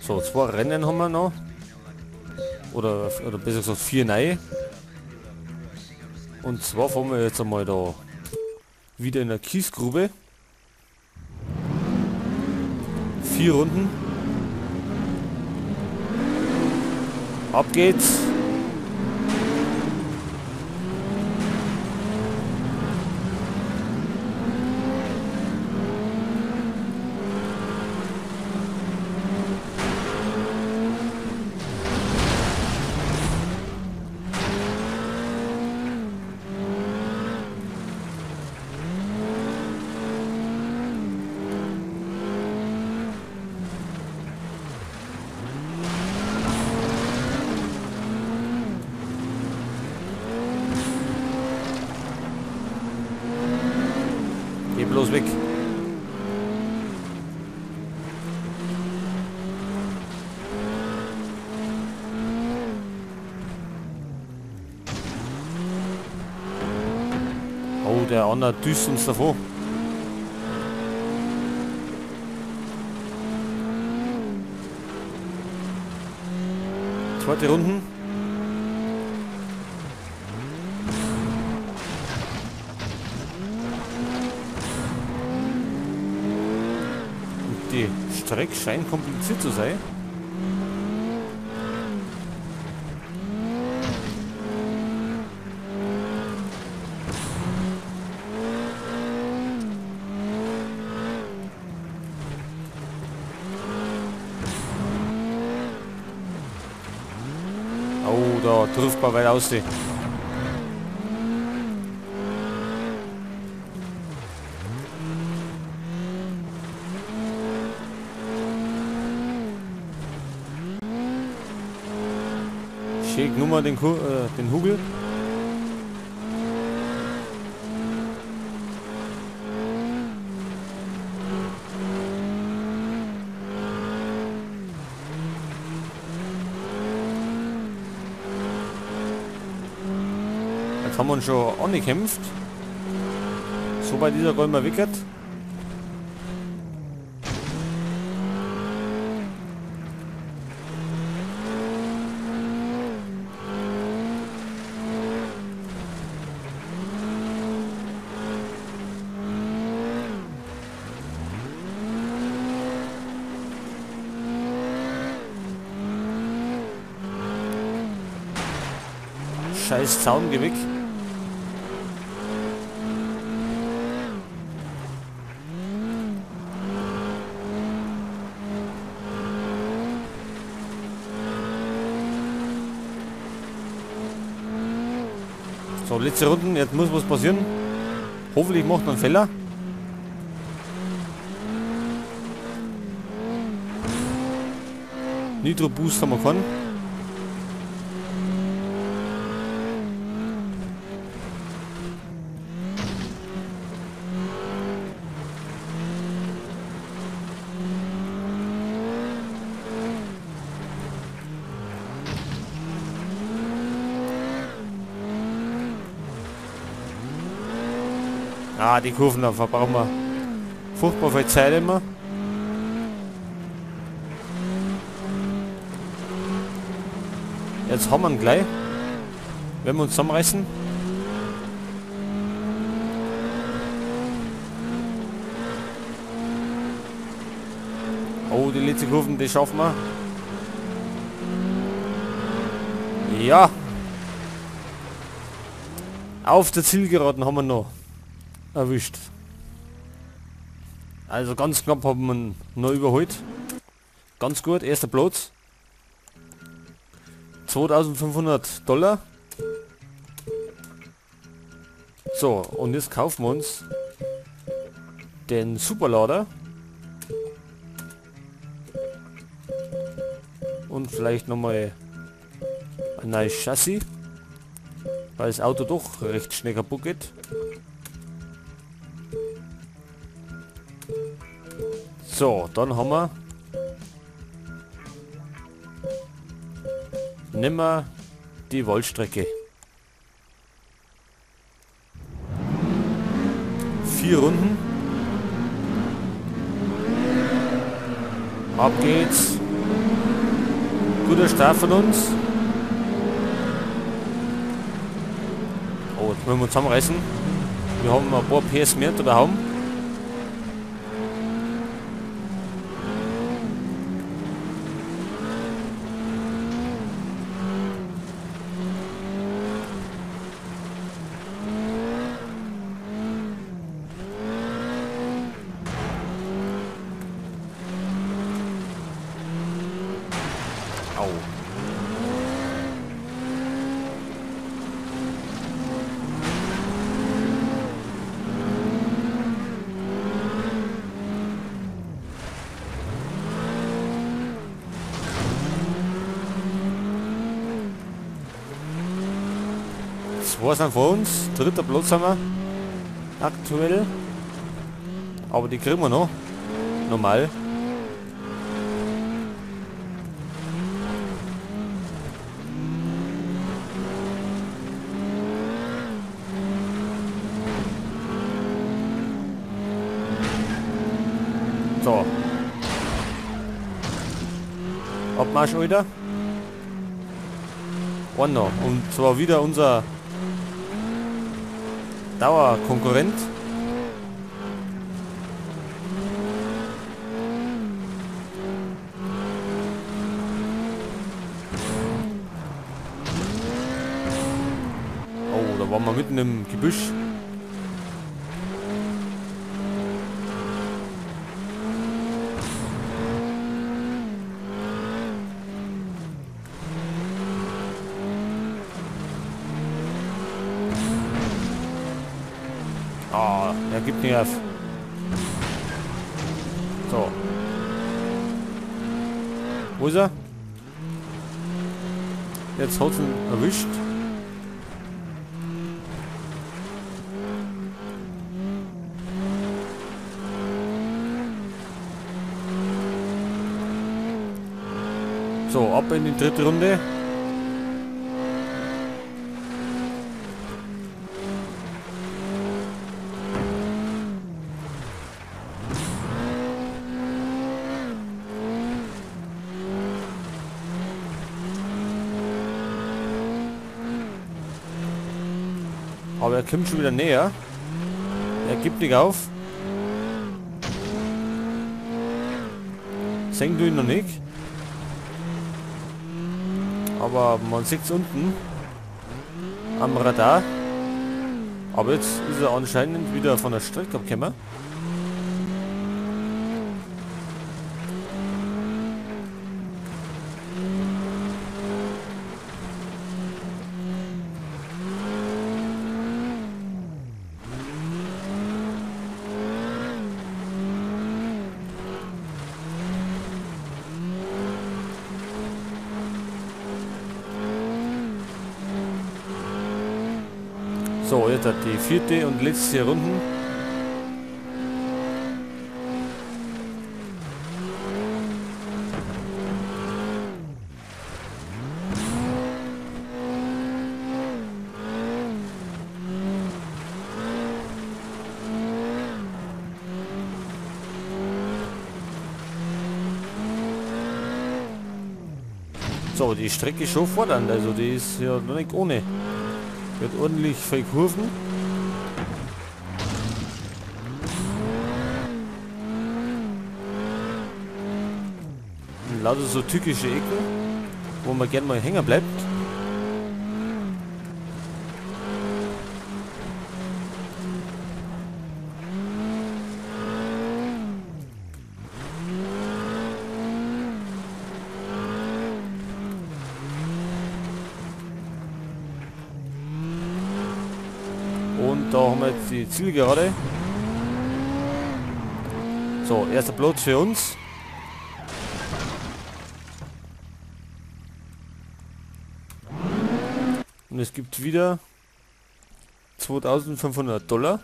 So, 2 Rennen haben wir noch. Oder besser gesagt 4 neue. Und zwar fahren wir jetzt einmal da wieder in der Kiesgrube. 4 Runden. Ab geht's. Geh bloß weg. Oh, der andere düst uns davor. Zweite Runden. Die Strecke scheint kompliziert zu sein. Oh, da trifft man weit aus. Schick nur mal den Hugel. Jetzt haben wir uns schon angekämpft. So bei dieser Räumer wickert. Scheiß Zaun, geh weg. So, letzte Runde, jetzt muss was passieren. Hoffentlich macht man einen Fehler. Nitro Boost haben wir keinen. Ah, die Kurven, da verbrauchen wir furchtbar viel Zeit immer. Jetzt haben wir ihn gleich. Wenn wir uns zusammenreißen. Oh, die letzte Kurven, die schaffen wir. Ja. Auf der Zielgeraden haben wir noch erwischt. Also ganz knapp haben wir ihn noch überholt. Ganz gut, erster Platz. 2500 Dollar. So, und jetzt kaufen wir uns den Superlader. Und vielleicht nochmal ein neues Chassis, weil das Auto doch recht schnell kaputt geht. So, dann haben wir nimmer die Waldstrecke. 4 Runden. Ab geht's. Guter Start von uns. Oh, jetzt müssen wir uns zusammenreißen. Wir haben ein paar PS mehr unter der Haube. Au. Zwei sind vor uns, dritter Platz haben wir aktuell, aber die kriegen wir noch, normal. So. Abmarsch, Alter. One noch. Und zwar wieder unser Dauerkonkurrent. Oh, da waren wir mitten im Gebüsch. Ah, er gibt nicht auf. So. Wo ist er? Jetzt hat's ihn erwischt. So, ab in die dritte Runde. Aber er kommt schon wieder näher. Er gibt nicht auf. Sehen du ihn noch nicht. Aber man sieht es unten am Radar. Aber jetzt ist er anscheinend wieder von der Strecke abgekommen. So, jetzt hat die vierte und letzte Runde. So, die Strecke ist schon fordernd, also die ist ja noch nicht ohne. Wird ordentlich viel Kurven. Und lauter so tückische Ecken, wo man gern mal hängen bleibt. Und da haben wir jetzt die Zielgerade. So, erster Platz für uns. Und es gibt wieder 2500 $.